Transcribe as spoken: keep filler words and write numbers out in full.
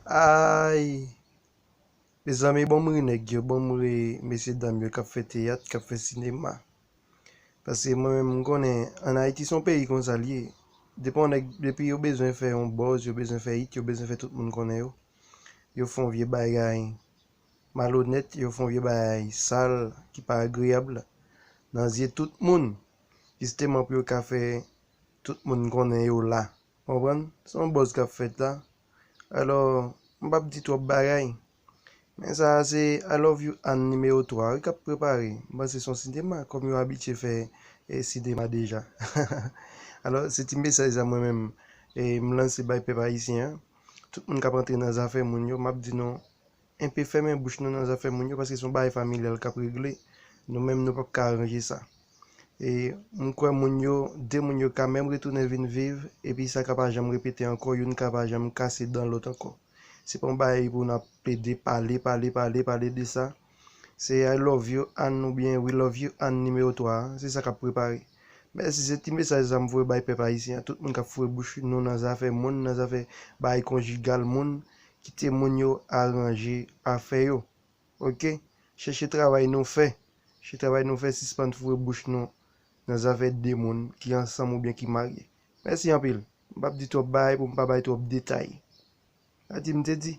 Ay! Mezanmi, bon m ri nèg yo, bon m ri mesye dam yo k ap fè teyat, k ap fè sinema. Paske mwen menm, m konnen ann Ayiti se yon peyi konsa l ye. Depi yon nèg, depi yo bezwen fè yon buzz, yo bezwen fè hit, yo bezwen fè tout moun konnen yo. Yo fè yon vye bagay malonèt, yo fè yon vye bagay sal, ki pa agreyab nan zye tout moun. Jisteman pou yo ka fè tout moun konnen yo la. Konprann? Se yon buzz k ap fèt la. Alò, m p ap di twòp bagay. Men sa a se I Love You Ann nimewo twa wi k ap prepare. M panse se yon sinema, kòm yo abitye fè e, sinema deja. Alò, se ti mesaj sa mwen menm e, m lanse bay pèp ayisyen an. Tout moun k ap antre nan zafè moun yo, m ap di nou, enpe fèmen bouch nou nan zafè moun yo, paske se yon bagay familyal k ap regle. Nou menm, nou p ap ka aranje sa. E m kwè moun yo, de moun yo ka menm retounen vin viv, epi sa ka pa janm repete ankò, youn ka pa janm kase dan lòt ankò. Se pa yon bagay pou n ap plede pale, pale, pale, pale de sa. Se I Love You Ann oubyen We Love You Ann nimewo twa a, se sa k ap prepare. Mèsi, se ti mesaj sa m voye bay pèp ayisyen an, tout moun k ap foure bouch nou nan zafè moun, nan zafè bagay konjigal moun, kite moun yo aranje afè yo. Oke? Chèche travay nou fè. Chèche travay nou fè, sispann foure bouch nou nan zafè de moun ki ansanm oubyen ki marye. Mèsi anpil. M p ap di twòp bagay pou m pa bay twòp detay. Sa di m te di.